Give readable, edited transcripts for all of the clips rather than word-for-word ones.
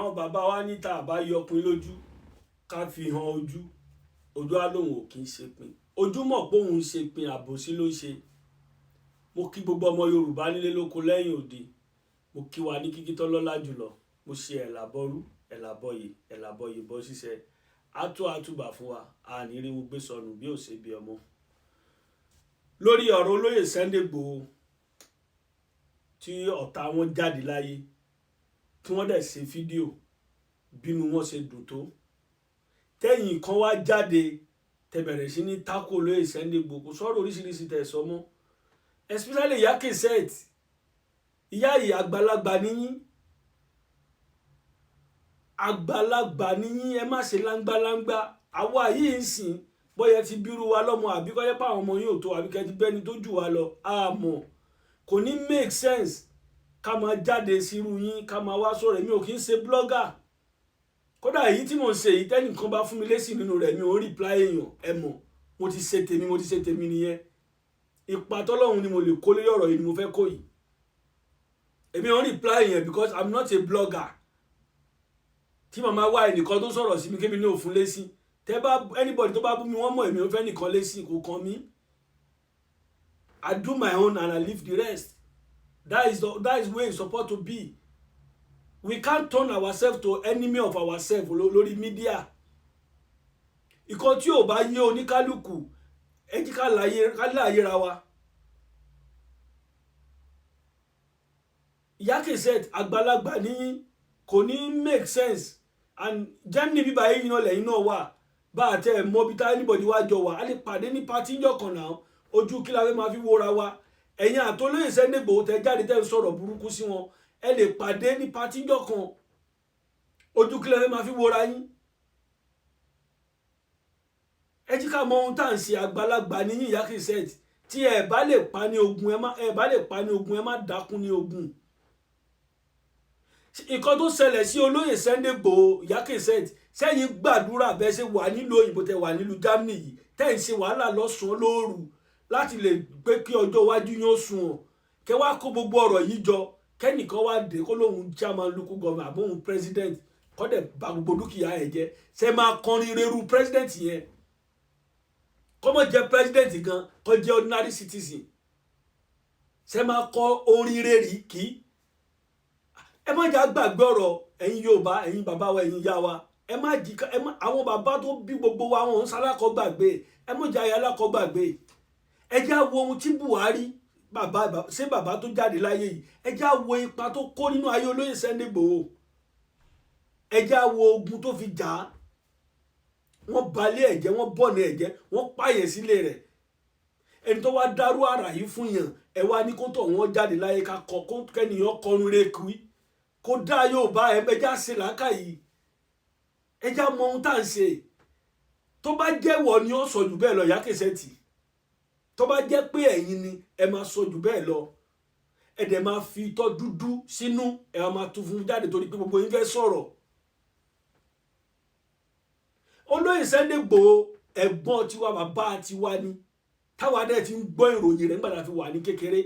Àwọn bàbá wa ní tá a bá yọpin lójú, ká fi hàn ojú, ojú á lóun ò kí ń ṣe pin. Ojú mọ̀ pé òun ń ṣe pin, àbòsí ló ń ṣe. Mo kí gbogbo ọmọ Yorùbá nílé lóko lẹ́yìn òde. Mo kí wa ní kíkí tó lọ́lá jùlọ. Mo ṣe ẹ̀làbọ̀rú, ẹ̀làbọ̀yè, ẹ̀làbọ̀yè bọ́ ṣíṣẹ. Á tó àtúbà fún wa, a ní rí wọn gbé sọnù bí ò ṣe bí ọmọ. Lórí ọ̀rọ̀ olóyè Sunday Igboho tí ọ̀tá wọn jáde láyé, tí wọ́n dẹ̀ ṣe fídíò bínú wọn ṣe dùn tó, tẹ́yìn kan wá jáde tẹ́ bẹ̀rẹ̀ sí ní tako olóyè Sunday Igboho, kò sọ̀rọ̀ oríṣiríṣi tẹ̀ sọ mọ́, especially ìyá Cassette. Ìyá yìí, àgbàlagbà níyín, àgbàlagbà níyín. Ẹ má ṣe láńgbáláńgbá. Àwa yìí ń sìn bóyá ti bírú wa lọ́mọ, àbí kọ́jẹ́ pé àwọn ọmọ yìí ò tó, àbí kẹ́ ti bẹ́ni tó jù wá lọ, àmọ́ kò ní make sense ká máa jáde sírú yín, ká máa wá sọ̀rọ̀. Èmi ò kí ń ṣe blogger. Kódà èyí tí mò ń ṣe yìí, tẹ́nìkan bá fún mi lésì nínú rẹ̀, mi ò ń reply èèyàn. Ẹ mọ̀, mo ti ṣe tèmi, mo ti ṣe tèmi nìyẹn. Ipa tọ́lọ́run ni mo lè kó lórí ọ̀rọ̀ yìí ni mo fẹ́ kó yìí. Èmi ò ń reply èèyàn because I'm not a blogger tí màmá wá ẹnìkan tó sọ̀rọ̀ sí mi kémi ní òfun lésì. Tẹ́ bá anybody tó bá bú mi, wọ́n mọ̀ èmi ò fẹ́ nìkan lésì, kò kàn mí. I do my own and I leave the rest. That is where it's supposed to be. We can't turn ourselves to enemy of ourselves lórí media. Ìkan tí ò bá yé oníkálukú, ẹ jí ká láàyè ra wa. Ìyá Cassette, àgbàlagbà ní, kò ní make sense. And Germany bíbá yìí náà lẹ́yìn náà wà bá a tẹ mọ́ bí tá anybody wá jọ wà á lè pàdé ní party ńjọ́ kan náà. Ojú kí la fẹ́ máa fi wóra wa? Ẹ̀yin àtolóyè Sunday Igboho tẹ jáde, tẹ́ ń sọ̀rọ̀ burúkú sí wọn, ẹ lè pàdé ní party ńjọ́ kan. Ojú kí la fẹ́ máa fi wóra yín? Ẹ jí ká mọ ohun tá à ń ṣe. Àgbàlagbà ní Ìyá Cassette. Tí ẹ bá lè pa ní ogun, ẹ má ẹ bá lè pa ní ogun, ẹ má dákún ní ogun. Nǹkan tó ṣẹlẹ̀ sí olóyè Sunday Igboho, Ìyá Cassette, sẹ́yìn gbàdúrà bẹ́ẹ̀ ṣe wà nílùú òyìnbó, tẹ wà nílùú Germany yìí, tẹ́ ń ṣe wàhálà lọ́sàn-án lóru láti lè gbé kí ọjọ́ iwájú yóò sunwọ̀n, kẹ́ wá kó gbogbo ọ̀rọ̀ yìí jọ, kẹ́nìkan wá dé kó lóun chairman local government àbóhun president, kọ́ dẹ̀ bà gbogbo dúkìá ẹ̀ jẹ́, ṣe máa kọrin reru president yẹn? Kọ́ mọ̀ jẹ́ president gan, kọ́ jẹ́ ordinary citizen, ṣe máa kọ orin rere kí? Ẹ má jà gbàgbé ọ̀rọ̀. Ẹ̀yin Yorùbá, ẹ̀yin bàbá wa, ẹ̀yin ìyá wa, ẹ má jí ẹ má. Àwọn bàbá tó bí gbogbo wa, wọn ń sálákọ gbàgbé. Ẹ má jà alákọ gbàgbé. Ẹ já wo ohun tí Buhari bàbá ṣé bàbá tó jáde láyé yìí, ẹ já wo ipa tó kó nínú ayé olóyè Sunday Igboho. Ẹ já wo ogun tó fi jà á. Wọ́n balẹ̀ ẹ̀jẹ̀, wọ́n bọ̀nà ẹ̀jẹ̀, wọ́n pààyàn sílé rẹ̀. Ẹni tó wá dárú àrà yìí fún yàn, ẹ wá ní kó tọ̀ wọ́n jáde láyé, ká kọ kẹ́nìyàn kọrin rẹ̀ kú. Kó dá yóò bá ẹ ẹjá ṣe làákà yìí, ẹjá mọ ohun tá à ń ṣe. Tó bá jẹ́wọ́ ni ó sọ jù bẹ́ẹ̀ lọ. Ìyá Cassette, tó bá jẹ́ pé ẹ̀yin ni, ẹ máa sọ jù bẹ́ẹ̀ lọ. Ẹ dẹ̀ máa fi itọ́ dúdú sínú, ẹ máa tún fún jáde torí pé gbogbo yín fẹ́ sọ̀rọ̀. Olóyè Sunday Igboho, ẹ̀gbọ́n tiwa, bàbá tiwa ni, táwa dẹ̀ ti ń gbọ́ ìròyìn rẹ̀ nígbà tá a fi wà ní kékeré.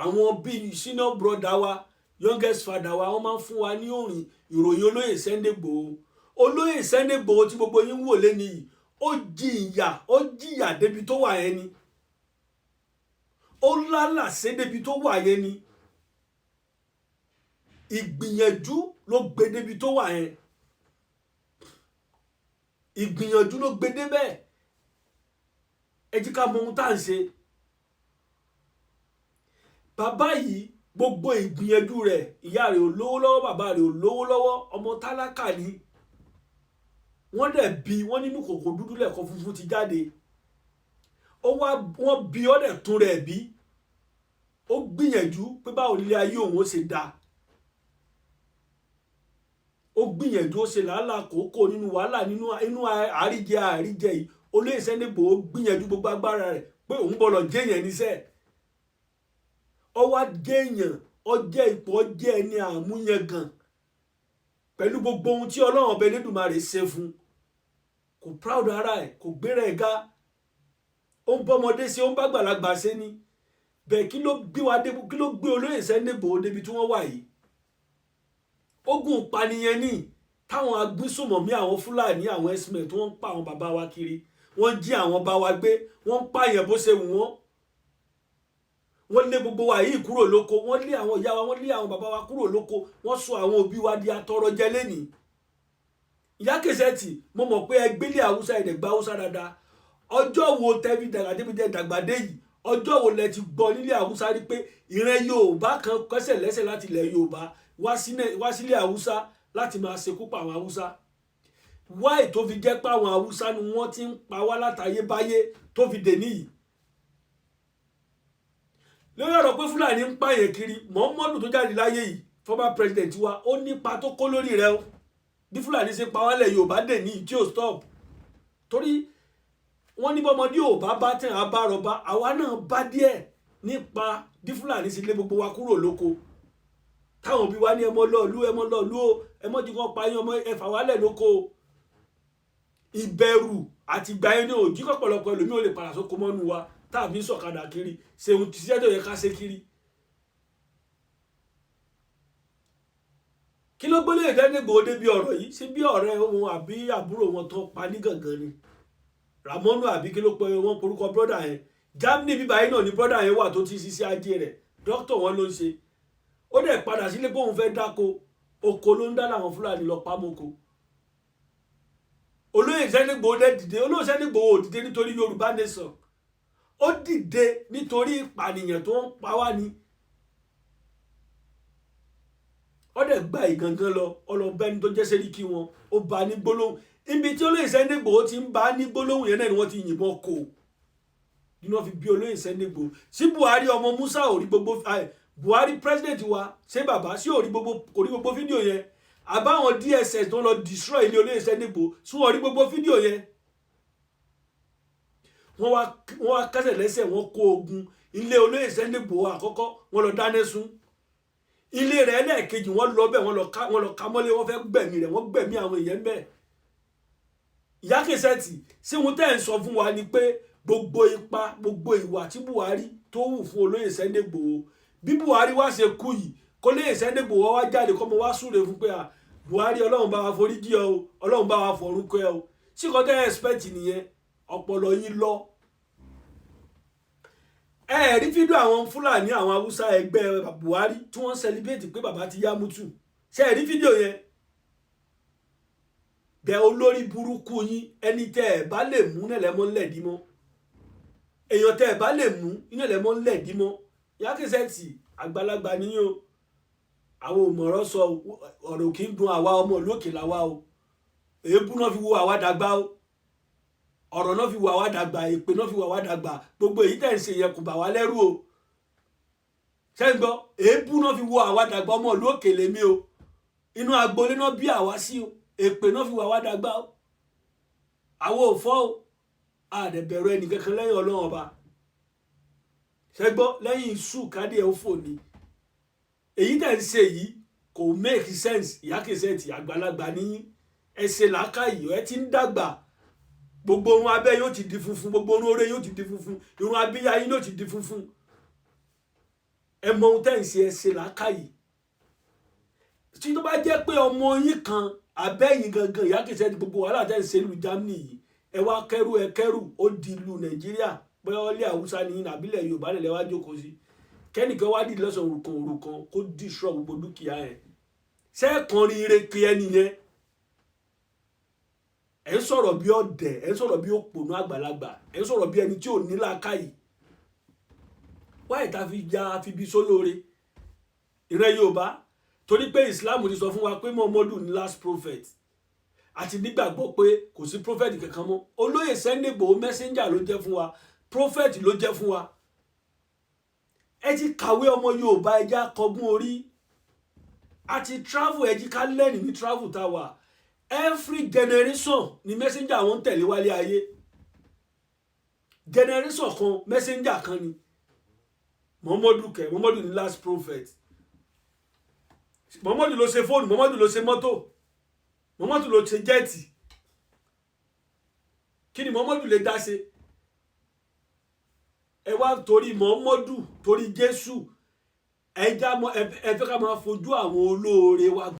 Àwọn bíi senior brother wa, youngest father wa, wọ́n máa ń fún wa ní òrìn ìròyìn olóyè Sunday Igboho. Olóyè Sunday Igboho tí gbogbo yín wò lé nìyí, ó jìyà, ó jìyà débi tó wà yẹn ni. Ó lálàsé débi tó wà yẹn ni. Ìgbìyànjú ló gbé débi tó wà yẹn, ìgbìyànjú ló gbé débẹ̀. Ẹ jí ká mọ ohun tá à ń ṣe. Bàbá yìí, gbogbo ìgbìyànjú rẹ̀, ìyá rẹ̀ ò lówó lọ́wọ́, bàbá rẹ̀ ò lówó lọ́wọ́, ọmọ tálákà ni. Wọ́n dẹ̀ bí wọ́n nínú kòkò dúdú lẹ́ẹ̀kan funfun ti jáde. Ó wá wọ́n bí ọ́ dẹ̀ tún rẹ̀ bí. Ó gbìyànjú pé báwo nílé ayé òun ó ṣe dáa. Ó gbìyànjú, ó ṣe làálàá kókó nínú wàhálà, nínú inú àríjẹ àríjẹ yìí. Olóyè Sunday Igboho gbìyànjú gbogbo agbára rẹ̀ pé òun bọ̀lọ̀ jẹ́yàn níṣẹ́. Ó wá jẹ́yàn, ó jẹ́ ipò, ó jẹ́ ẹni àmúyangàn pẹ̀lú gbogbo ohun tí Ọlọ́run ọba Elédùmarè ṣe fún. Kò proud ara ẹ̀, kò gbéra ẹ̀ ga. Ó ń bọ́mọdé ṣe, ó ń bá gbàlagbà ṣe ni bẹ́ẹ̀. Kí ló gbé wa dé? Kí ló gbé olóyè Sunday Igboho débi tí wọ́n wà yìí? Ogun ìpànìyàn ní táwọn agbésùmọ̀mí, àwọn Fúlàní, àwọn herdsmen tí wọ́n ń pa àwọn bàbá wa kiri, wọ́n jí àwọn bá wa gbé, wọ́n ń pààyàn bó ṣe wù wọ́n. Wọ́n lé gbogbo wa yìí kúrò lóko, wọ́n lé àwọn ìyá wa, wọ́n lé àwọn bàbá wa kúrò lóko, wọ́n sọ àwọn òbí wa di atọrọjẹ lẹ́nìí. Ìyá Kẹsẹ̀tì, mo mọ̀ pé ẹgbẹ́lẹ̀ Haúsá, ẹ̀dẹ̀gbà Haúsá dáadáa. Ọjọ́ wo tẹ́bí dàgbà débi tẹ́ dàgbà dé yìí, ọjọ́ wo lẹ ti gbọ́ nílé Haúsá rí pé ìran Yorùbá kan kẹsẹ̀ lẹ́sẹ̀ láti ilẹ̀ Yorùbá wá sílẹ̀ Haúsá láti máa ṣekú pa àwọn Haúsá? Wáì tó fi jẹ́ pé àwọn Haúsá ni wọ́n ti ń pa wá látayébáyé tó fi dè níyì? Lórí ọ̀rọ̀ pé Fúlàní ń pààyàn kiri, Muhammadu tó jáde láyé yìí, former president wa, ó nípa tó kó lórí rẹ̀ o. Bí Fúlàní ṣe pa wálẹ̀ Yorùbá dè ní tí ò stop, torí wọ́n ní bọ́mọdé ò bá bá tẹ̀ á bá rọba, àwa náà bá díẹ̀ nípa bí Fúlàní ṣe lé gbogbo wa kúrò lóko, táwọn òbí wa ní ẹmọ lọ́ọ̀lú, ẹmọ lọ́ọ̀lú o, ẹmọ jí kan pa yín, ọmọ ẹfà wálẹ̀ lóko. Ìbẹ̀rù àti ìgbà yẹn ní òjì kọ̀pọ̀lọpọ̀ ẹlòmíì ò lè padà sóko mọ́nu wa, tàbí sọ̀kadà kiri, ṣeun ṣiṣẹ́ tó yẹ ká ṣe kiri. Kí ló gbélé ìdánigbo débi ọ̀rọ̀ yìí? Ṣé bí ọ̀rẹ́ wọn àbí àbúrò wọn tó pa ní gàngán ni Ramonu, àbí kí ló pe wọn porúkọ brọ́dà yẹn? Germany bíbá yìí náà ni brọ́dà yẹn wà tó ti ṣiṣẹ́ ajé rẹ̀, dókítà wọn ló ń ṣe. Ó dẹ̀ padà sílé pé òun fẹ́ dáko, oko ló ń dá làwọn Fúlàní lọ pamọ́kọ. Olóyè Sunday Igboho dẹ̀ dìde. Olóyè Sunday Igboho ò dìde nítorí Yorùbá nation, ó dìde nítorí ìpànìyàn tó ń pa wá ni. Ó dẹ̀ gba ìgangan lọ, ọlọ́bẹ́ni tó jẹ́ sẹ́ríkì wọn, ó bá ní gbólóhùn. Ibi tí olóyè Sunday Igboho ti ń bá ní gbólóhùn yẹn náà ni wọ́n ti yìnbọn kò nínú wọn fi bí olóyè Sunday Igboho sí. Buhari ọmọ Musa ò rí gbogbo Buhari president wa, ṣé bàbá sí ò rí gbogbo, kò rí gbogbo fídíò yẹn? Àbáwọn DSS tó ń lọ destroy ilé olóyè Sunday Igboho, sí wọn rí gbogbo fídíò yẹn? Wọ́n wá kẹsẹ̀ lẹ́sẹ̀, wọ́n kó ogun ilé olóyè Sunday Igboho àkọ́kọ́, wọ́n lọ dáná sun ilé rẹ̀. Ẹlẹ́ẹ̀kejì, wọ́n lọ bẹ̀, wọ́n lọ ka mọ́lé, wọ́n fẹ́ gbẹ̀mí rẹ̀, wọ́n gbẹ̀mí àwọn èèyàn bẹ́ẹ̀. Ìyá Kẹsẹ̀tì, ṣé ohun tẹ́ ẹ̀ ń sọ fún wa ni pé gbogbo ipa, gbogbo ìwà tí Buhari tó wù fún olóyè Sunday Igboho, bí Buhari wá ṣe kú yìí, kó lóyè Sunday Igboho wá jáde kọ́ mo wá súre fún pé Buhari, Ọlọ́run bá wa foríjì ọ o, Ọlọ́run bá wa fọ̀run kẹ́ ọ? Sí kọ́ tẹ́ ẹ̀ expect nìyẹn? Ọpọlọ yín lọ. Ẹ rí fídíò àwọn Fúlàní, àwọn Haúsá ẹgbẹ́ Buhari tí wọ́n celebrate pé bàbá ti yá mútù. Ṣe ẹ rí fídíò yẹn? Bẹ olórí burúkú yín, ẹni tẹ́ ẹ bá lè mú nílẹ̀ mọ́ ńlẹ̀ dí mọ́, èèyàn tẹ́ ẹ bá lè mú nílẹ̀ mọ́ ńlẹ̀ dí mọ́. Ìyá Kẹsẹ̀tì, àgbàlagbà níyàn o, àwọn òmọ̀rọ̀ sọ ọ̀rọ̀ kì í dùn àwa ọmọ lókè làwa o. Èébú náà fi wo àwa dàgbà o, ọ̀rọ̀ náà fi wà wá dàgbà, èpè náà fi wà wá dàgbà. Gbogbo èyí tẹ̀ ń ṣe yẹn kò bà wá lẹ́rù o. Ṣé ń gbọ́? Èébú náà fi wọ àwa dàgbà. Ọmọ ìlú òkè lèmi o, inú agboolé náà bí àwa sí o. Èpè náà fi wà wá dàgbà o. Àwọn ò fọ́ o, àdẹ̀bẹ̀rù ẹnì kankan lẹ́yìn Ọlọ́run Ọba. Ṣé gbọ́? Lẹ́yìn iṣu kádìẹ ó fò ní. Èyí tẹ̀ ń ṣe yìí kò make sense. Ìyá Kẹsẹ̀tì, àgbàlagbà níyìn, ẹ ṣe làákàyè, ẹ ti ń dàgbà. Gbogbo orun abẹ́ yóò ti di funfun, gbogbo orun orí yóò ti di funfun, irun abíyá yín yóò ti di funfun. Ẹ mọ ohun tẹ́ ń ṣe, ẹ ṣe làákàyè. Tí tó bá jẹ́ pé ọmọ yín kan abẹ́yìn gangan, Ìyá Kẹsẹ̀tì, gbogbo wàhálà tẹ́ ń ṣe ìlú Germany yìí, ẹ wá kẹ́rù, ẹ kẹ́rù ó di ìlú Nàìjíríà, bóyá ọlẹ́ Haúsá ní àbílẹ̀ Yorùbá lẹ̀ wá jókòó sí, kẹ́nìkan wá dìde lọ́sàn òrukàn òrukàn kó destroy gbogbo dúkìá ẹ̀, sẹ́ẹ̀kan rí ire kí ẹni yẹn? Ẹ ń sọ̀rọ̀ bí ọ̀dẹ̀, ẹ ń sọ̀rọ̀ bí òpònú àgbàlagbà, ẹ ń sọ̀rọ̀ bí ẹni tí ò ní làákàyè. Wáyé tá fi ya fi bí sólóore ìrẹ́ Yorùbá, torí pé Islam ti sọ fún wa pé Muhammadu ní last prophet, àti nígbàgbọ́ pé kò sí prophet kankan mọ́. Olóyè Sunday Igboho messenger ló jẹ́ fún wa, prophet ló jẹ́ fún wa. Ẹ ti kàwé, ọmọ Yorùbá, ẹ já kọgbọ́n orí. Àti travel, ẹ jí ká lẹ́rìn ní travel tá a wà. Every generation ni messenger wọn ń tẹ̀lé wálé ayé. Generation kan, messenger kan ni Muhammadu kẹ. Muhammadu ni last prophet. Muhammadu ló ṣe fóònù, Muhammadu ló ṣe mọ́tò, Muhammadu ló ṣe jet. Kí ni Muhammadu lè dá ṣe? Ẹ wá torí Muhammadu, torí Jésù, ẹ já mọ, ẹ fẹ́ ká máa fojú àwọn olóore wa.